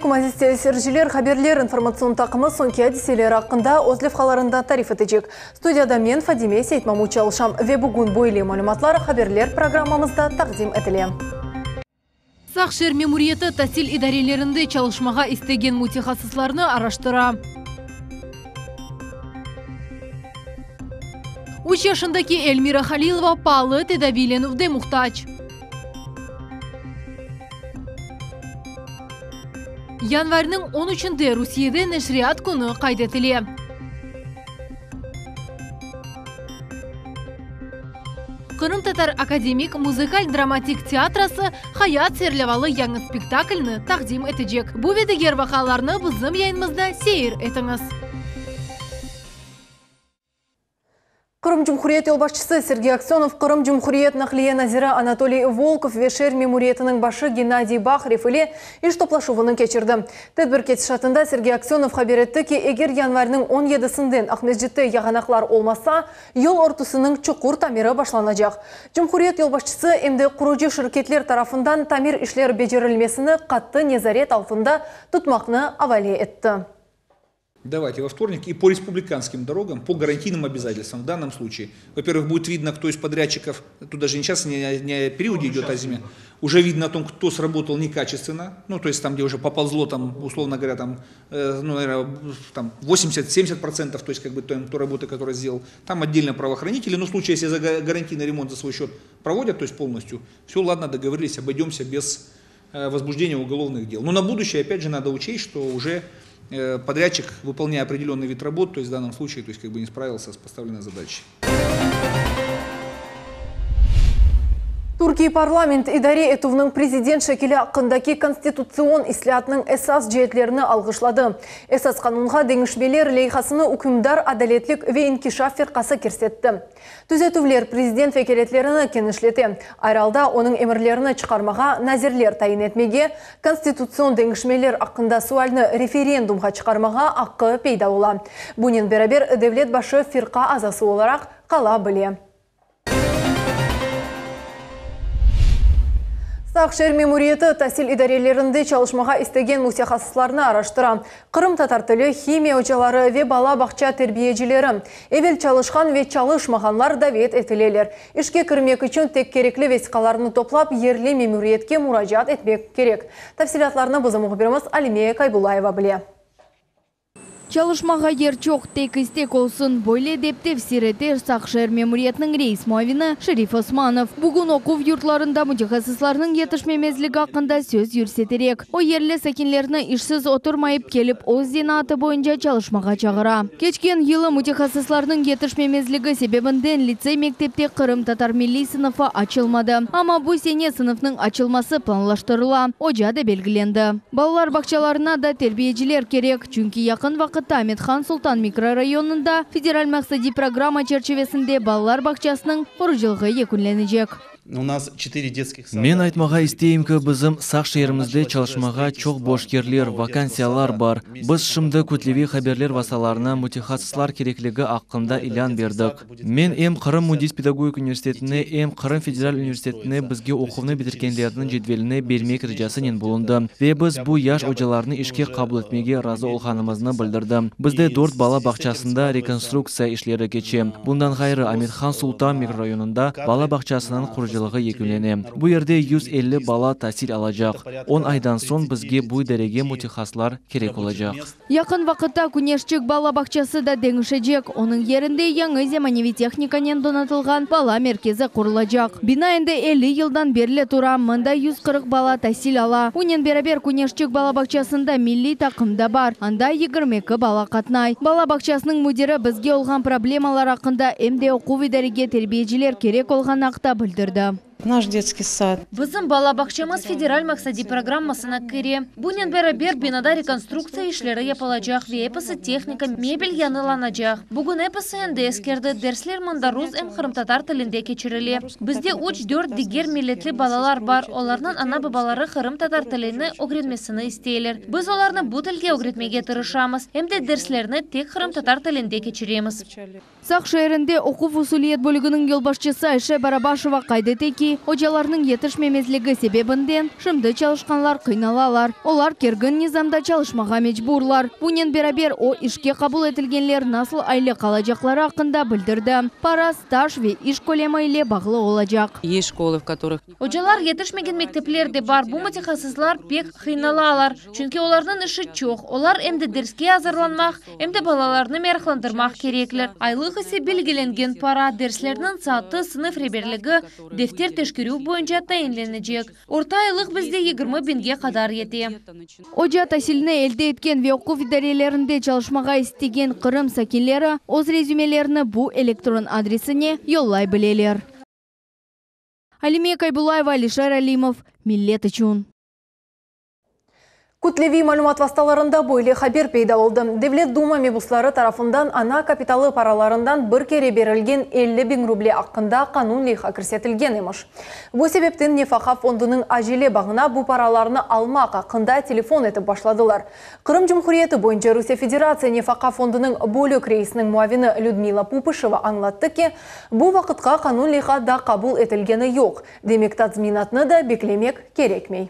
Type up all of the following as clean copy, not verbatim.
aleykum, aziz teleseyirciler! Haberler informatsion taqımı soñki adiseler aqqında öz levhalarında tarif etecek. Studiyada men, Fadime Seytmamut çalışam ve bugün böyle malümatlar haberler programmamızda taqdim etile. Saq şeer memuriyeti tasil idarelerinde çalışmağa istegen mütehassıslarnı araştıra. Üç yaşındaki Elmira Halilova paalı tedaviylenüvde muhtac. Yanvarniñ on üçünde Rusiyede Neşriyat künü qayd etile. Qırımtatar akademik muzıkal-dramatik teatrosı Hayat serlevalı yañı spektaklni taqdim etecek. Bu ve diger vaqialarnı bizim yayınımızda seyir etiñiz. Qırım Cumhuriyet yolbaşçısı Sergey Aksönov, Qırım Cumhuriyet naqliye naziri Anatoliy Volkov ve şeer memuriyetiniñ başı Gennadiy Baharev ile iş toplaşuvını keçirdi. Tedbir ketişatında Sergey Aksönov haber etti ki, eger yanvarniñ on yedisinden Aqmescitte yağanaqlar olmasa, yol örtüsiniñ çuqur tamiri başlanacaq. Cumhuriyet yolbaşçısı em de qurucı şirketler tarafından tamir işler becerilmesini qattı nezaret altında tutmaqnı avale etti. Давайте во вторник и по республиканским дорогам, по гарантийным обязательствам в данном случае. Во-первых, будет видно, кто из подрядчиков, тут даже не сейчас, не, не о периоде идет, о зиме, уже видно о том, кто сработал некачественно, ну, то есть там, где уже поползло, там, условно говоря, там, э, ну, наверное, там 80-70%, то есть как бы той, той работы, которую сделал. Там отдельно правоохранители, но в случае, если за гарантийный ремонт за свой счет проводят, то есть полностью, все, ладно, договорились, обойдемся без э, возбуждения уголовных дел. Но на будущее, опять же, надо учесть, что уже э, подрядчик, выполняя определенный вид работ, то есть в данном случае, то есть как бы не справился с поставленной задачей. Türkiye parlament idare etüvniñ prezident şekili aqqındaki konstitutsion islâatnıñ esas ceetlerini alğışladı. Esas qanunğa deñişmeler leyhasını ükümdar Adaletlik ve inkişaf firqası kirsetti. Tüzetüvler prezident vekâletlerini kenişlete, ayrı alda onıñ emirlerini çıqarmağa, nazirler tayin etmege, konstitutsion deñişmeler aqqında sualni referendumğa çıqarmağa aqqı peyda ola. Bunen beraber, devlet başı firqa azası olaraq qala bile. Saq şeer memuriyeti tasil idarelerinde çalışmağa istegen mütehassıslarnı araştıra. Qırımtatar tili, himiya ocaları ve bala bağça terbiyecileri, evel çalışqan ve çalışmağanlar davet etileler. İşke kirmek içün tek kerekli vesiqalarnı toplap, yerli memuriyetke muracaat etmek kerek. Tafsilâtlarnı bizim mühbirimiz Alime Kaybulayeva bile. Çalışmağa yer çoq, tek istek olsun, böyle dep tefsir ete Saq şeer memuriyetiniñ reis muavini Şerif Osmanov. Bugün oquv yurtlarında mütehassıslarnıñ yetişmemezligi aqqında söz yürseterek, o yerli sakinlerni işsiz oturmayıp, kelip öz zenaatı boyunca çalışmağa çağıra. Keçken yılı mütehassıslarnıñ yetişmemezligi sebebinden litsey-mektepte qırımtatar milliy sınıfı açılmadı. Amma bu sene sınıfnıñ açılması planlaştırıla, oca da belgilendi. Balalar bağçalarına da terbiyeciler kerek, çünki yaqın vaqıtta Amet-Han Sultan mikrorayonında federal maqsadiy programma çerçivesinde balalar bağçasınıñ qurucılığı yekünlenecek. Men aytmağa isteyim ki, bizim Saq şeerimizde çalışmağa çoq boş yerler, vakansiyalar, bar. Biz şimdi kütleviy haberler vastalarına mütehassıslar kerekligi aqqında ilân berdik. Men em Qırım müendis-pedagogik universitetine, em Qırım federal universitetine bizge oquvnı bitirgenlerniñ cedvelini bermek ricasınen bulundım ve biz bu yaş ocalarnı işke qabul etmege razı olğanımıznı bildirdim. Bizde dört bala bağçasında rekonstruktsiya işleri keçe. Bundan ğayrı, Amet-Han Sultan mikrorayonında bala bağçasınıñ qurucılığı yekünlene. Bu yerde 150 bala tasil alacaq. On aydan soñ bizge bu idarege mütehassıslar kerek olacaq. Yaqın vaqıtta Küneşçik bala bağçası da deñişecek, onıñ yerinde yañı zemaneviy tehnikanen donatılğan bala merkezi qurulacaq. Bina endi 50 yıldan berli tura, mında 140 bala tasil ala. Bunen beraber Küneşçik bala bağçasında milliy taqım da bar, anda 22 bala qatnay. Bala bağçasınıñ müdiri bizge olğan problemalar aqqında, em de oquv idarege terbiyeciler kerek olğanı aqta bildirdi. Naş detskiy sad. Bizim bala bağçamız federal maqsadiy programmasına kire. Bunen beraber, binada rekonstruktsiya işleri yapılacaq ve episi tehnika, mebel yañılanacaq. Bugün episi endi eskirdi, dersler mında rus em qırımtatar tilinde keçirile. Bizde üç, dört diger milletli balalar bar, olarnıñ ana-babaları qırımtatar tilini ögrenmesini isteyler. Biz olarnı bu tilge ögretmege tırışamız, em de derslerni tek qırımtatar tilinde keçiremiz. Saq şeerinde oquv-usuliyet bölüginiñ yolbaşçısı Ayşe Barabaşeva qayd ete ki, ki, ocalarnıñ yetişmemezligi sebebinden şimdi çalışqanlar qıynalalar. Olar kergin nizamda çalışmağa mecburlar. Bunen beraber, o, işke qabul etilgenler nasıl aylıq alacaqları aqqında bildirdi. Para, staj ve iş kölemi ile bağlı olacaq. Есть школы, в которых Ocalar yetişmegen mektepler de bar. Bu mütehassıslar pek qıynalalar, çünki olarnıñ işi çoq, olar em de derske azırlanmaq, em de balalarnı meraqlandırmaq kerekler. Aylıq ise belgilengen para, derslerniñ saatı, sınıf reberligi, defter teşkerüv boyunca tayinlenecek. Orta aylıq bizde 20 biñge qadar yete. Oca tasilini elde etken ve oquv idarelerinde çalışmağa istegen Qırım sakinleri öz rezümelerini bu elektron adresine yollay bileler. Alime Kaybullayeva, Alişer Alimov, Millet içün. Kütleviy malümat vastalarında böyle haber peyda oldı. Devlet Duma mebusları tarafından ana kapitalı paralarından bir kere berilgen 50 biñ ruble aqqında qanun leyha kirsetilgen emiş. Bu sebepten Nefaqa fondunıñ acele bağına bu paralarnı almaq aqqında telefon etip başladılar. Qırım Cumhuriyeti boyunca Rusiye Federatsiya Nefaqa fondunıñ bölük reisiniñ muavini Lüdmila Pupışeva añlattı ki, bu vaqıtqa qanun leyha daa qabul etilgeni yoq, demek tazminatnı da beklemek kerekmey.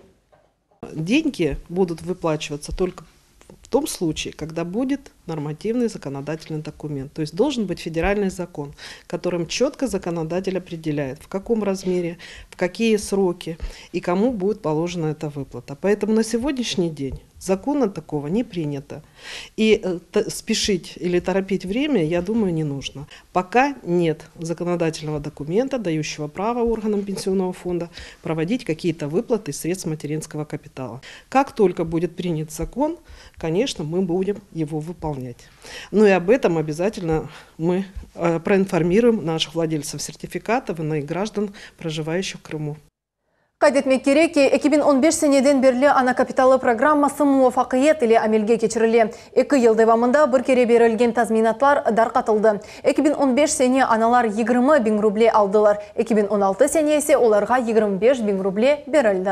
Деньги будут выплачиваться только в том случае, когда будет нормативный законодательный документ. То есть должен быть федеральный закон, которым четко законодатель определяет, в каком размере, в какие сроки и кому будет положена эта выплата. Поэтому на сегодняшний день закона такого не принято. И спешить или торопить время, я думаю, не нужно. Пока нет законодательного документа, дающего право органам пенсионного фонда проводить какие-то выплаты средств материнского капитала. Как только будет принят закон, конечно, мы будем его выполнять. Ну и об этом обязательно мы проинформируем наших владельцев сертификатов и граждан, проживающих в Крыму. Qayd etmek kerek ki, 2015 seneden berli ana kapitalı programması muvafaqiyet ile amelge keçirile. Eki yıl devamında bir kere berilgen tazminatlar darqatıldı. 2015 sene analar 20 biñ ruble aldılar. 2016 sene ise olarğa 25 biñ ruble berildi.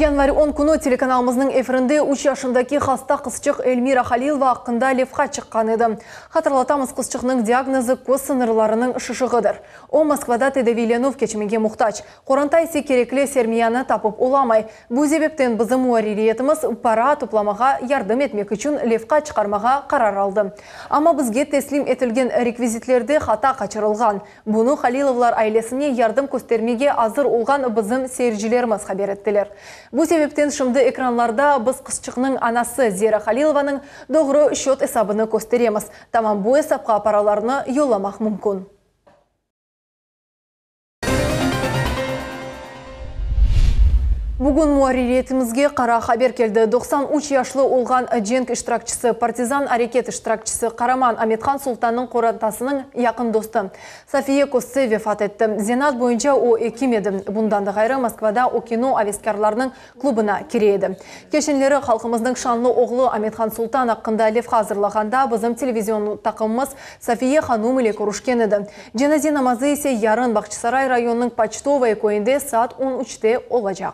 Yanvar 10 künü telekanalımıznıñ efirinde üç yaşındaki hasta qızçıq Elmira Halilova aqqında levha çıqqan edi. Hatırlatamız, qızçıqnıñ diagnozı köz sıñırlarınıñ şişiğidir. O, Moskvada tedaviylenüv keçmege muhtac. Qoranta ise kerekli sermiyanı tapıp olamay. Bu sebepten bizim muarririyetimiz para toplamağa yardım etmek içün levha çıqarmağa qarar aldı. Amma bizge teslim etilgen rekvizitlerde hata qaçırılğan. Bunı Halilovlar ailesine yardım köstermege azır olğan bizim seyircilerimiz haber ettiler. Bu sebepten şimdi ekranlarda biz qızçıqnıñ anası Zera Halilovanıñ doğru şot esabını kösteremiz. Tamam bu esapqa paralarnı yollamaq mümkün. Bugün muarririyetimizge qara haber keldi. 93 yaşlı olğan cenk iştirakçisi, partizan areket iştirakçisi, qaraman Amethan Sultannıñ qorantasınıñ yaqın dostu Safiye Kösse vefat etti. Zenaat boyunca o ekim edi. Bundan da ğayrı, Moskvada o kino aveskârlarınıñ klubına kire edi. Keçenleri halqımıznıñ şanlı oğlu Amethan Sultan aqqında levha azırlağanda bizim televizion taqımımız Safiye hanum ile körüşken edi. Cenaze namazı ise yarın Bağçasaray rayonınıñ Poçtovoye köyünde saat on üçte olacaq.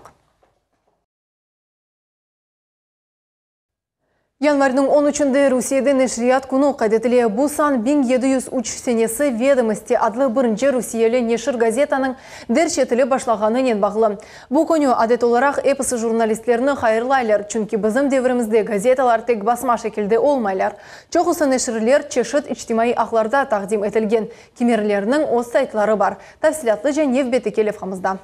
Yanvarniñ on üçünde Rusiyede Neşriyat künü qayd etile. Bu san 1703 senesi Vedomosti adlı birinci rusiyeli neşir gazetanıñ derc etilip başlağanınen bağlı. Bu künü, adet olaraq, episi jurnalistlerni hayırlaylar, çünki bizim devrimizde gazetalar tek basma şekilde olmaylar. Çoqusı neşirler çeşit içtimaiy ağlarda taqdim etilgen, kimerleriniñ öz saytları bar. Tafsilâtlıca nevbetteki levhamızda.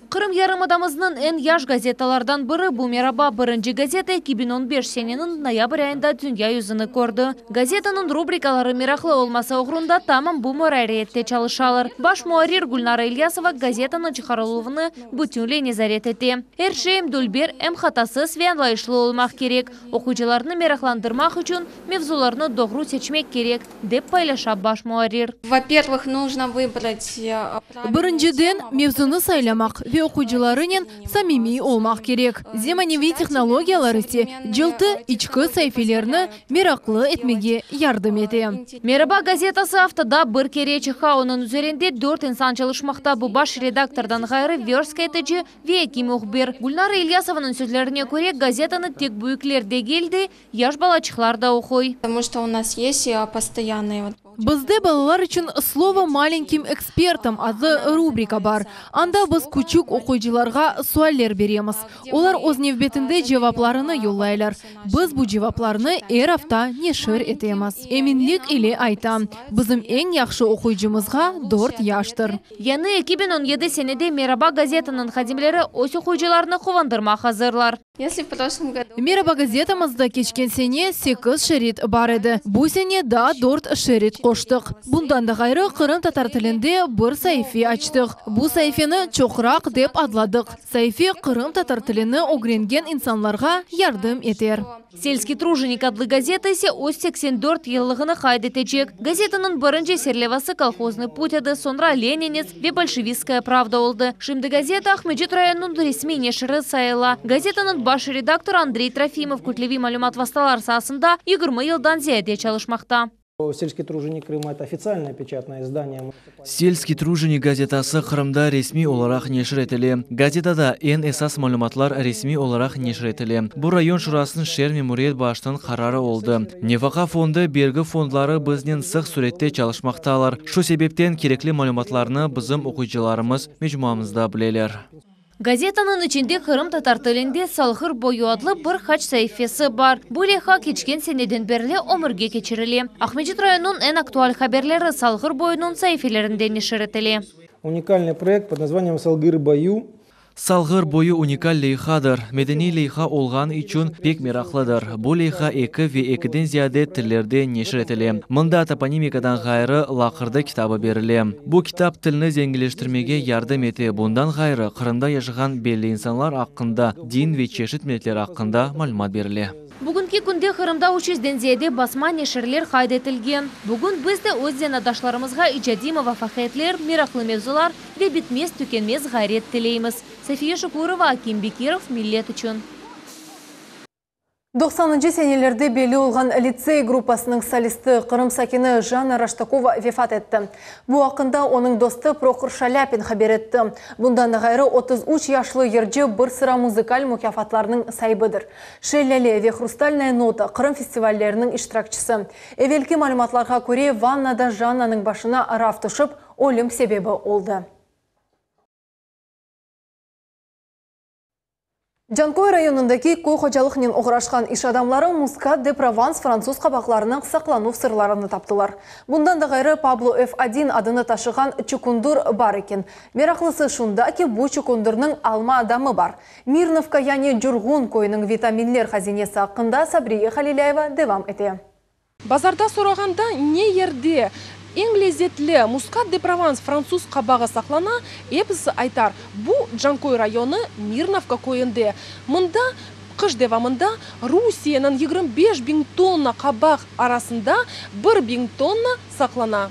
Qırım yarımadamıznıñ eñ yaş gazetalardan biri bu Meraba. Birinci gazeta 2015 seneniñ noyabr ayında dünya yüzüni kördi. Gazetanıñ rubrikaları meraqlı olması oğrunda tamam bu muarririyette çalışalar. Baş muarrir Gülnara İlyasova gazetanıñ çıqarıluvını bütünley nezaret ete. Er şey em dülber, em hatasız ve añlayışlı olmaq kerek. Oquyıcılarnı meraqlandırmaq içün mevzularnı doğru seçmek kerek, dep paylaşa baş muarrir. Vo-первых, нужно выбрать Birinciden, mevzunı saylamaq ve oquyıcılarınen samimiy olmaq kerek. Zemaneviy tehnologiyalar ise cıltı içki saifelerni meraqlı etmege yardım ete. Meraba gazetası aftada bir kere çıqa. Onıñ üzerinde dört insan çalışmaqta, bu baş redaktordan ğayrı verstka etici ve eki mühbir. Gülnara İlyasovanıñ sözlerine köre, gazetanı tek büyükler degil de, yaş balaçıqlar da oquy. Потому что у нас есть постоянные. Bizde balalar içün Slovo malenkim ekspertam adlı rubrika bar. Anda biz küçük oquyıcılarğa sualler beremiz. Olar öz nevbetinde cevaplarını yollaylar. Biz bu cevaplarnı er afta neşir etemiz. Eminlik ile aytam, bizim eñ yahşı oquyıcımızğa dört yaştır. Yañı 2017 senede Meraba gazetanıñ hadimleri öz oquyıcılarını quvandırmaq azırlar. Meraba gazetamızda keçken sene sekiz şerit bar edi, bu sene daa dört şerit qoştıq. Bundan da ğayrı, qırımtatar tilinde bir saife açtıq. Bu saifeni Çoqraq dep adladıq. Saife qırımtatar tilini ögrengen insanlarğa yardım eter. Selskiy trujenik adlı gazeta ise öz 84 yıllığını qayd etecek. Gazetanıñ birinci serlevası Kolhoznıy put edi, soñra Leninets ve Bolşevistskaya pravda oldı. Şimdi gazeta Aqmescit rayonınıñ resmiy neşiri sayıla. Gazetanıñ baş redaktorı Andrey Trofimov kütleviy malümat vastalar saasında 20 yıldan ziyade çalışmaqta. Selskiy trujenik Krıma, это официальное печатное издание. Selskiy trujenik gazetası Qırımda resmiy olaraq neşir etile. Gazetada eñ esas malümatlar resmiy olaraq neşir etile. Bu rayon şurasınıñ şeer memuriyet başınıñ qararı oldı. Nefaqa fondı, bergi fondları biznen sıq sürette çalışmaqtalar. Şu sebepten kerekli malümatlarnı bizim oquyıcılarımız mecmuamızda bileler. Gazetanıñ içinde qırımtatar tilinde Salğır boyu adlı bir qaç saifesi bar. Bu leyha keçken seneden berli ömürge keçirile. Aqmescit rayonınıñ eñ aktual haberleri Salğır boyunıñ saifelerinde neşir etile. Уникальный проект под названием Salgır boyu. Salğır boyu unikal leyhadır. Medeniy leyha olğanı içün pek meraqlıdır. Bu leyha eki ve ekiden ziyade tillerde neşir etile. Mında toponimikadan ğayrı laqırdı kitabı berile. Bu kitap tilni zenginleştirmege yardım ete. Bundan ğayrı, Qırımda yaşağan belli insanlar aqqında, din ve çeşit milletler aqqında malümat berile. Bugünki künde Qırımda 300-den ziyade basma neşirler qayd etilgen. Bugün biz de öz zenaatdaşlarımızğa icadiy muvafaqiyetler, meraqlı mevzular ve bitmez-tükenmez ğayret tileymiz. Safiye Şukurova, Akim Bekirov, Millet içün. Doqsanıncı senelerde belli olğan Litsey gruppasınıñ solisti, Qırım sakini Janna Raştakova vefat etti. Bu aqqında onıñ dostu Prohor Şalâpin haber etti. Bundan da ğayrı, 33 yaşlı yırcı bir sıra muzıkal mukâfatlarnıñ saibidir. Şellâle ve Hrustalnaya nota Qırım festivalleriniñ iştirakçisi. Evelki malümatlarğa köre, vannada Jannanıñ başına raf tüşip, ölüm sebebi oldı. Canköy rayonındaki köy hocalıqnen oğraşqan iş adamları Muscat de Provans fransuz qabaqlarınıñ saqlanuv sırlarını taptılar. Bundan da ğayrı, Pablo F. adını taşığan çukundur bar eken. Meraqlısı şunda ki, bu çukundırnıñ alma damı bar. Mirnovka yani Curğun köyüniñ vitaminler hazinesi aqqında Sabriye Halilâyeva devam ete. Bazarda sorağanda ne yerde eñ lezetli Muscat de Provans fransuz qabağı saqlana, episi aytar, bu Canköy rayonı Mirnovka köyünde. Mında qış devamında Rusiyeniñ 25 biñ tonna qabaq arasında 1 biñ tonna saqlana.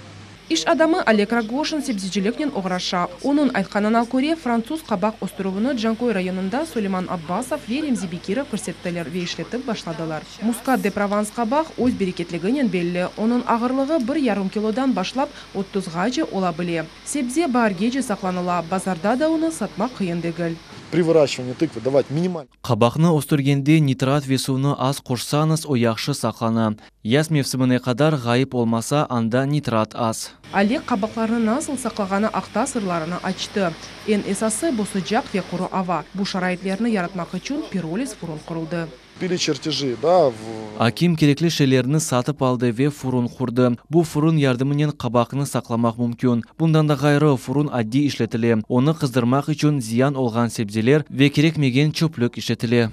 İş adamı Oleg Rogoşin sebzeciliknen oğraşa. Onıñ aytqanına köre, fransuz qabaq östürüvini Canköy rayonında Suleyman Abbasov ve Remzi Bekirov kirsettiler ve işletip başladılar. Muscat de Provans qabaq öz bereketliginen belli. Onıñ ağırlığı 1,5 kilodan başlap 30-ğace ola bile. Sebze baargece saqlanıla, bazarda da onı satmaq qıyın degil. При выращивании тыквы давать минимально. Qabaqnı östürgende nitrat ve suvnı az qoşsañız, o yahşı saqlana. Yaz mevsimine qadar ğayıp olmasa, anda nitrat az. Oleg qabaqlarnı nasıl saqlağanı aqta sırlarını açtı. Eñ esası bu sıcaq ve quru ava. Bu şaraitlerni yaratmaq içün piroliz furun quruldı. Купили чертежи, да, в... Akim kerekli şeylerni satıp aldı ve furun qurdı. Bu furun yardımınen qabaqnı saqlamaq mümkün. Bundan da ğayrı furun adiy işletile. Onı qızdırmaq içün ziyan olğan sebzeler ve kerekmegen çöplük işletile.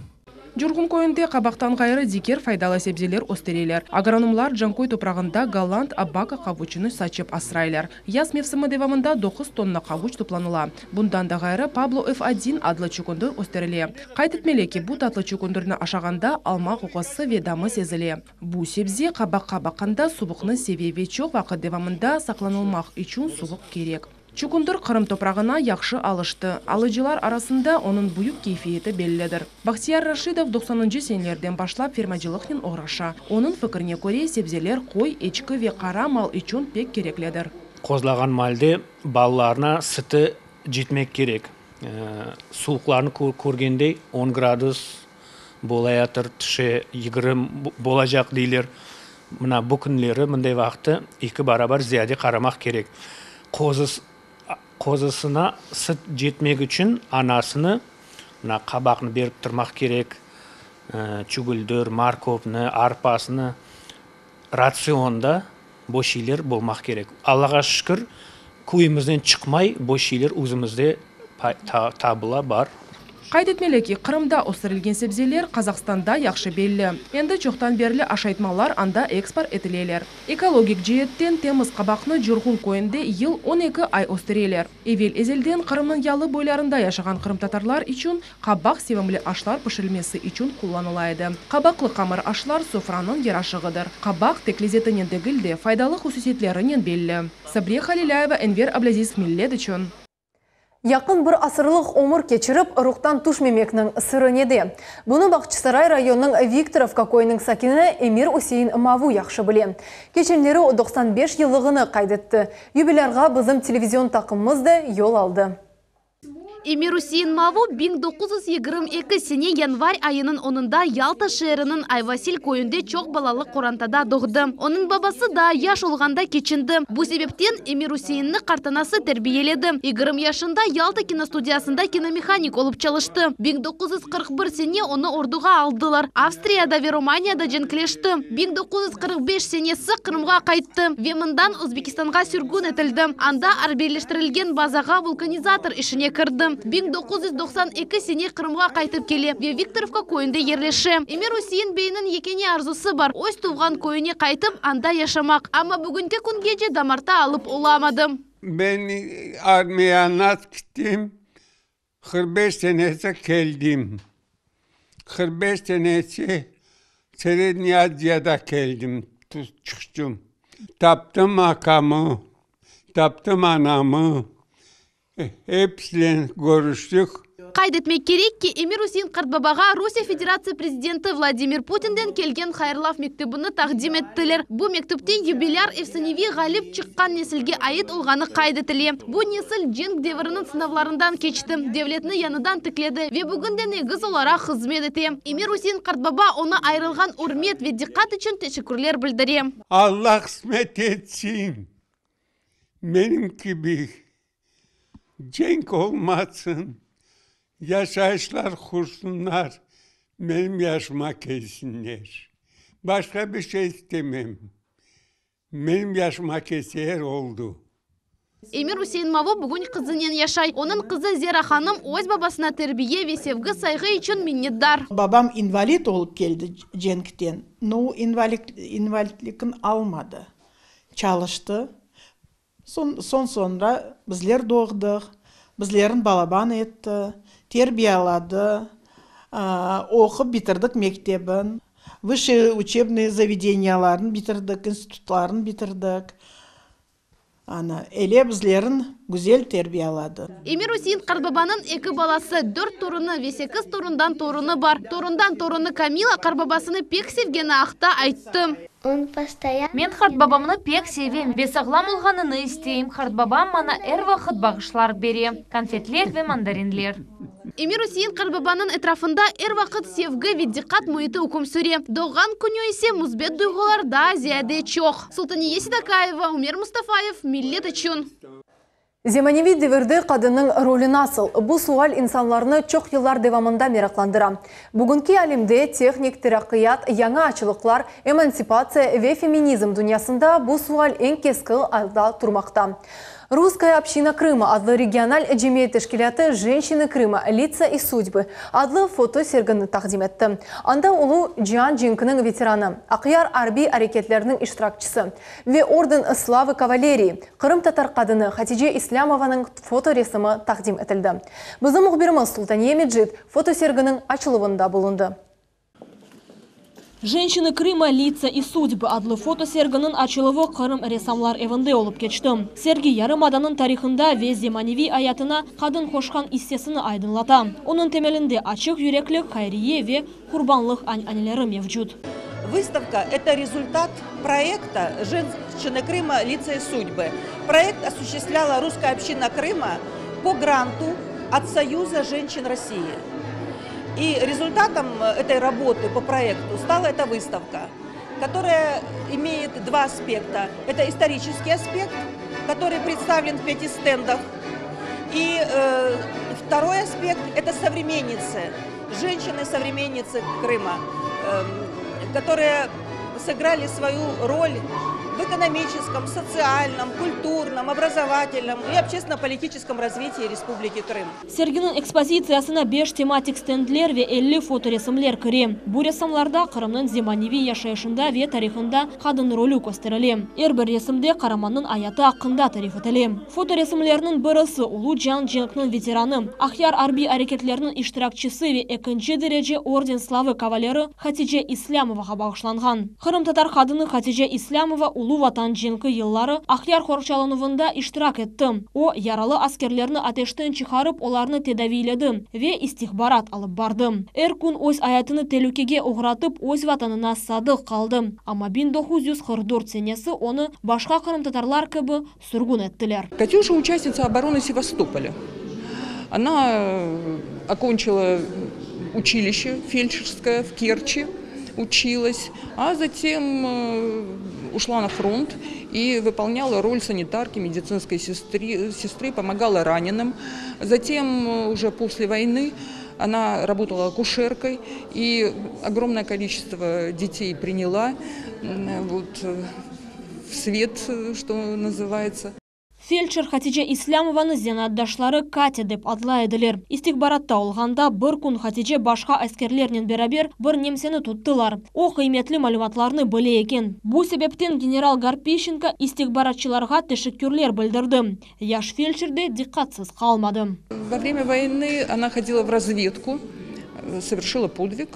Curğun köyünde qabaqtan ğayrı diger faydalı sebzeler östüreler. Agronomlar Canköy toprağında golland abaka qavuçını saçıp asraylar. Yaz mevsimi devamında 9 tonna qavuç toplanıla. Bundan da ğayrı Pablo F1 adlı çukundur östürile. Qayd etmeli ki, bu tatlı çukundırnı aşağanda alma qoqusı ve damı sezile. Bu sebze qabaqqa baqqanda suvuqnı seve ve çoq vaqıt devamında saqlanılmaq içün suvuq kerek. Çukundur Qırım toprağına yahşı alıştı. Alıcılar arasında onıñ büyük keyfiyeti bellidir. Bahtiyar Raşidov 90-ncı senelerden başlap fermacılıqnen oğraşa. Onıñ fikrine köre sebzeler qoy, eçki ve qara mal içün pek kereklidir. Qozlağan maalde balalarına süti yetmek kerek. Suvuqlarnı körgende 10 gradus bolayatır, tüşe 20 bolacaq deyler. Mına bu künleri, mınday vaqıtta eki barabar ziyade qaramaq kerek. Qozusına sıt cetmek içün anasını, mına qabaqnı berip turmaq kerek, çugüldir, markovnı, arpasını, ratsionda bu şeyler bolmaq kerek. Allağa şükür, köyümizden çıqmay bu şeyler özümizde tabıla, bar. Qayd etmeli ki, Qırımda östürilgen sebzeler Qazahstanda yahşı belli. Endi çoqtan berli aşaytmalar anda eksport etileler. Ekologik ceetten temiz qabaqnı Curğun köyünde yıl 12 ay östüreler. Evel-ezelden Qırımnıñ yalı boylarında yaşağan qırımtatarlar içün qabaq sevimli aşlar pişirilmesi içün qullanıla edi. Qabaqlı qamır aşlar sofranıñ yaraşığıdır. Qabaq tek lezetinen degil de, faydalı hususiyetlerinen belli. Sabriye Halilâyeva, Enver Ablâziz, Millet içün. Yaqın bir asırlıq ömür keçirip, ruhtan tüşmemekniñ sırı nede? Bunı Bağçasaray rayonınıñ Viktorovka köyüniñ sakini Emir-Üsein Mavu yahşı bile. Keçenleri o 95 yıllığını qayd etti. Yubilârğa bizim televizion taqımımız da yol aldı. Emir-Üsein Mavu 1922 sene yanvar ayınıñ onunda Yalta şeeriniñ Ayvasil köyünde çoq balalı qorantada doğdı. Onıñ babası daa yaş olğanda keçindi. Bu sebepten Emir-Üseinni qartanası terbiyeledi. Yigirmi yaşında Yalta kinostudiyasında kinomehanik olıp çalıştı. 1941 sene onı orduğa aldılar. Avstriyada ve Romaniyada cenkleşti. 1945 senesi Qırımğa qayttı ve mından Özbekistanğa sürgün etildi. Anda arbiyleştirilgen bazağa vulkanizator işine kirdi. 1992 sene Qırımğa qaytıp kele ve Viktorovka köyünde yerleşe. Emir-Üsein beyniñ yekâne arzusı bar, öz tuvğan köyüne qaytıp, anda yaşamaq. Amma bugünki küngece damarta alıp olamadı. Ben armiyağa nasıl gittim, 45 senesi keldim. 45 senesi Srednâya Aziyada keldim, çıqtım. Taptım akamı, taptım anamı, Episinen körüştik. Qayd etmek kerek ki, Emir-Üsein qartbabağa Rusiye Federatsiya prezidenti Vladimir Putinden kelgen hayırlav mektübini taqdim ettiler. Bu mektüpte yubilâr efsaneviy ğalip çıqqan nesilge ait olğanı qayd etile. Bu nesil cenk deviriniñ sınavlarından keçti, devletni yañıdan tikledi ve bugün de negiz olaraq hızmet ete. Emir-Üsein qartbaba oña ayırılğan ürmet ve diqqat içün teşekkürler bildire. Allah qısmet etsin. Menim kibi cenk olmasın, yaşayışlar qursunlar, menim yaşıma kelsinler. Başqa bir şey istemem. Menim yaşıma kelseler oldı. Emir-Üsein Mavu bugün qızınen yaşay. Onıñ qızı Zera hanım öz babasına terbiye ve sevgi-sayğı içün minnetdar. Babam invalid olıp keldi cenkten, no invalidligin almadı. Çalıştı. Soñ, soñ-soñra bizler doğdıq, bizlerni balaban etti, terbiyaladı, oqup bitirdik mektebin, vısşıy uçebnıy zavedeniyalarnı bitirdik, institutlarnı bitirdik. Ana, ele bizlerni güzel terbiyaladı. Emir-Üsein qartbabanıñ eki balası, dört torunı ve sekiz torundan torunı bar. Torundan torunı Kamila qartbabasını pek sevgeni aqta ayttı. Men qartbabamnı pek sevem ve sağlam olğanını isteyim. Qartbabam maña er vaqıt bağışlar bere, konfetler ve mandarinler. Emir-Üsein qartbabanıñ etrafında er vaqıt sevgi ve diqqat müiti üküm süre. Doğğan künü ise müsbet duyğular daa ziyade çoq. Sultaniye Sedakayeva, Ümer Mustafayev, Millet içün. Zemaneviy devirde qadınnıñ rolü nasıl? Bu sual insanlarnı çoq yıllar devamında meraqlandıra. Bugünki alemde tehnik teraqqiyat, yañı açılıqlar, emansipatsiya ve feminizm dünyasında bu sual eñ keskin alda turmaqta. Russkaya obşçina Krıma adlı regional cemiyet teşkilâtı Jenşçinı Krıma, litsa i sudbı adlı foto sergini taqdim etti. Anda Ulu cian cenkiniñ veteranı, Aqyar arbiy areketleriniñ iştirakçisi ve Orden slavı kavalerii, qırımtatar qadını Hatice İslâmovanıñ fotoresimi taqdim etildi. Bizim mühbirimiz Sultaniye Mecit fotoserginiñ açıluvında bulundı. Jenşçinı Krıma, litsa i sudbı adlı fotoserginiñ açıluvı Qırım ressamlar evinde olıp keçti. Sergi yarımadanıñ tarihında ve zemaneviy ayatına qadın qoşqan issesini aydınlata. Onıñ temelinde açıq yüreklik, hayriye ve qurbanlıq ananeleri mevcut. Выставка, это результат проекта Женщины Крыма, лица и судьбы. Проект осуществляла русская община Крыма по гранту от Союза женщин России. И результатом этой работы по проекту стала эта выставка. Которая имеет два аспекта. Это исторический аспект, который представлен в пяти стендах. И э, второй аспект – это современницы, женщины-современницы Крыма, э, которые сыграли свою роль в экономическом, социальном, культурном, образовательном и общественно-политическом развитии Республики Крым. Serginiñ ekspozitsiyasına beş tematik stendler ve 50 fotoresimler kire. Bu ressamlarda Qırımnıñ zemaneviy yaşayışında ve tarihında qadın rolü kösterile. Er bir resimde qaramannıñ ayatı aqqında tarif etile. Fotoresimlerniñ birisi Ulu Cian cenkniñ veteranı, Aqyar arbiy areketleriniñ iştirakçisi ve ekinci derece Orden Slavı kavaleri Hatice İslâmovağa bağışlanğan. Qırımtatar qadını Hatice İslâmova Ulu Vatan cenki yılları Aqyar qorçalanuvında iştirak etti. O, yaralı askerlerni ateşten çıqarıp, olarnı tedaviyledi ve istihbarat alıp bardı. Er kün öz ayatını telükege oğratıp, öz Vatanına sadıq qaldı. Amma 1944 senesi onı, başqa qırımtatarlar kibi, sürgün ettiler. Катюша участница обороны Севастополя. Она э, окончила училище фельдшерское в Керчи, училась, а затем э, ушла на фронт и выполняла роль санитарки, медицинской сестры, сестры помогала раненым. Затем э, уже после войны она работала акушеркой и огромное количество детей приняла вот, в свет, что называется. Feldşer Hatice İslâmovanı zenaatdaşları Katya dep adlay ediler. İstihbaratta olğanda bir kün Hatice başqa askerlernen beraber bir nemseni tuttılar. O qıymetli malümatlarnı bile eken. Bu sebepten general Garpişenko istihbaratçılarğa teşekkürler bildirdi. Yaş feldşer de diqqatsız qalmadı. Во время войны она ходила в разведку, совершила подвиг,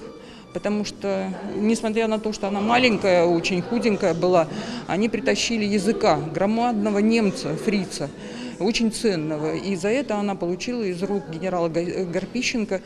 потому что, несмотря на то, что она маленькая, очень худенькая была, они притащили языка громадного немца, фрица, очень ценного. И за это она получила из рук генерала Гарпищенко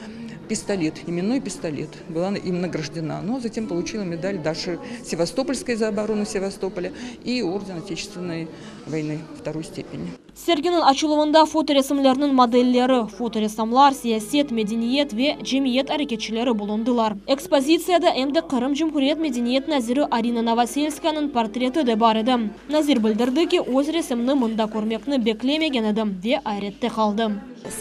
пистолет, именной пистолет, была им награждена. Но затем получила медаль Даши Севастопольской за оборону Севастополя и орден Отечественной войны второй степени. Serginiñ açıluvında fotoresimlerniñ modelleri, fotoressamlar, siyaset, medeniyet ve cemiyet areketçileri bulundılar. Ekspozitsiyada em de Qırım Cumhuriyet medeniyet naziri Arina Novoselskayanıñ portreti de bar edi. Nazir bildirdi ki, öz resimini mında körmekni beklemegen edi ve ayrette qaldı.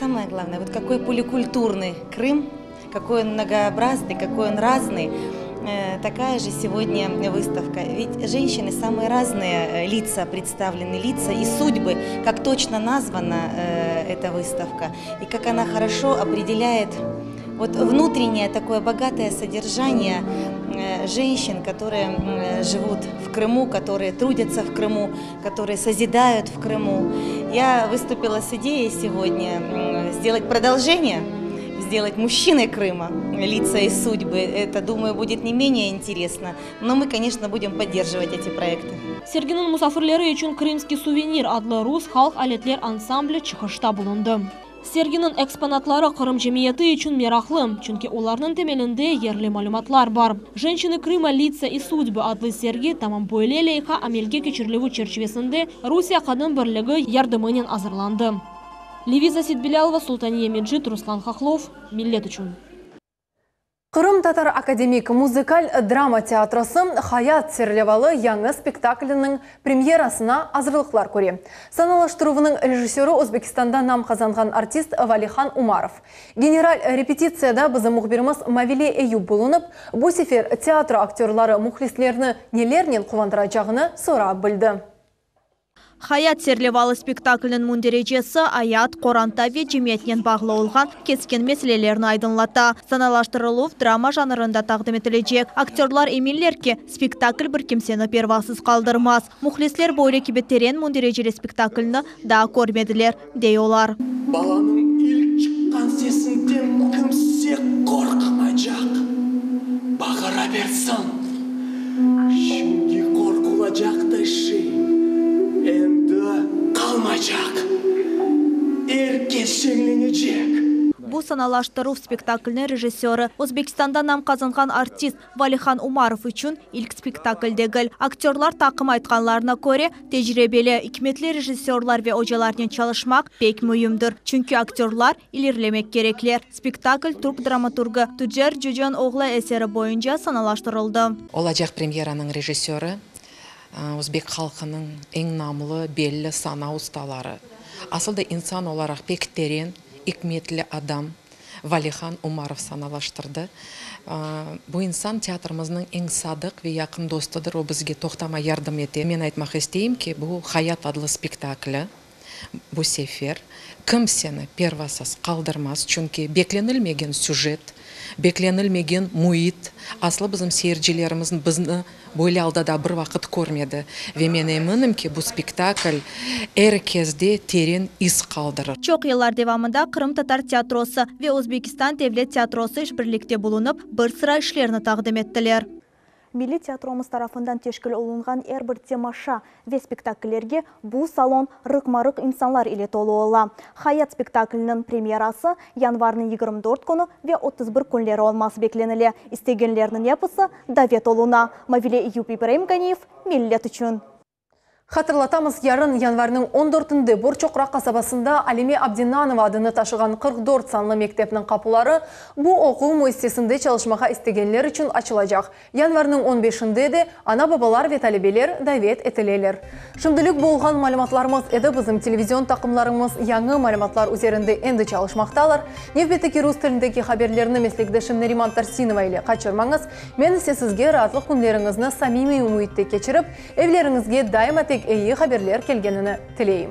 Самое главное, вот какой поликультурный Крым, какой он многообразный, какой он разный. Э, такая же сегодня выставка. Ведь женщины самые разные э, лица представлены, лица и судьбы, как точно названа э, эта выставка, и как она хорошо определяет вот внутреннее такое богатое содержание женщин, которые живут в Крыму, которые трудятся в Крыму, которые созидают в Крыму. Я выступила с идеей сегодня сделать продолжение сделать мужчиной Крыма, лица и судьбы. Это, думаю, будет не менее интересно. Но мы, конечно, будем поддерживать эти проекты. Serginiñ musafirleri içün «Крымский сувенир» adlı rus halq aletler ansambli çıqışta bulundı. Serginiñ eksponatları Qırım cemiyeti içün meraqlı, çünki olarnıñ temelinde yerli malümatlar bar. «Женщины Крыма. Лица и судьбы» adlı sergi tamam böyle leyha amelge keçirilüvi çerçivesinde Rusiye qadın birligi yardımınen azırlandı. Leviza Sitbilâlova, Sultaniye Mecit, Ruslan Hahlov, Millet içün. Qırım Tatar akademik muzıkal drama teatrosı Hayat serlevalı yañı spektakliniñ premyerasına azırlıqlar köre. Sanalaştıruvınıñ rejissörı Özbekistanda nam qazanğan artist Valihan Umarov. General repetitsiyada bizim mühbirimiz Mavile Eyüp bulunıp, bu sefer teatro aktörları mühlislerni nelernen quvandıracağını sorap bildi. Hayat serlevalı spektakliniñ mündericesi ayat, qoranta ve cemiyetnen bağlı olğan keskin meselelerni aydınlata. Sanalaştırıluv drama janrında taqdim etilecek. Aktörlar eminler ki, spektakl bir kimseni pervasız qaldırmaz. Mühlisler böyle kibi teren mündericeli spektaklni daa körmediler, dey olar. Balanıñ ilk çıqqan sesinden kimse qorqmaycaq, bağıra bersin, çünki qorqulacaq da şey endi qalmaycaq, er kes şeñlenecek. Bu. sanalaştıruv spektakliniñ rejissörı, Özbekistanda nam qazanğan artist Valihan Umarov içün ilk spektakl degil. Aktörlar taqımı aytqanlarına köre, tecribeli, ikmetli rejissörlar ve ocalarnen çalışmaq pek müimdir, çünki aktörlar ilerilemek kerekler. Spektakl türk dramaturgı Tucer Cücen-oğlu eseri boyunca sanalaştırıldı. Olacaq premyeranıñ rejissörı, özbek halqınıñ eñ namlı, belli sana ustaları, asıl da insan olaraq pek teren, ikmetli adam Valihan Umarov sanalaştırdı. Bu insan teatrimizniñ eñ sadıq ve yaqın dostudır, o bizge toqtamay yardım ete. Men aytmaq isteyim ki, bu Hayat adlı spektakli bu sefer kimseni pervasız qaldırmaz, çünki beklenilmegen süjet, beklenilmegen müit, aslı bizim seyircilerimiz bizni Böyle alda da bir vaqıt körmedi. Ve men eminim ki, bu spektakl er kesde teren iz qaldırır. Çoq yıllar devamında Qırımtatar teatrosı ve Özbekistan devlet teatrosı işbirlikte bulunıp, bir sıra işlerni taqdim ettiler. Milliy teatromız tarafından teşkil olunğan er bir temaşa ve spektakllerge bu salon rıqma-rıq insanlar ile tolu ola. Hayat spektakliniñ premyerası yanvarnıñ 24 künü ve 31 künleri olması beklenile. İstegenlerniñ episi davet oluna. Mavile Eyüp İbraim Ganiyev, Millet içün. Hatırlatamız, yarın, yanvarniñ on dörtünde Borçoqraq qasabasında Alime Abdinanova adını taşığan 44 sanlı mektepniñ qapuları bu oquv müessisesinde çalışmağa istegenler içün açılacaq. Yanvarniñ on beşinde de ana-babalar ve talebeler davet etileler. Şimdilik bu olğan malümatlarımız edi. Bizim televizion taqımlarımız yañı malümatlar üzerinde endi çalışmaqtalar. Nevbetteki rus tilindeki haberlerni meslekdeşim Neriman Tarsinova ile qaçırmañız. Men ise sizge raatlıq künleriñizni samimiy müitte keçirip, evleriñizge daima tek eyi haberler kelgenini tileyim.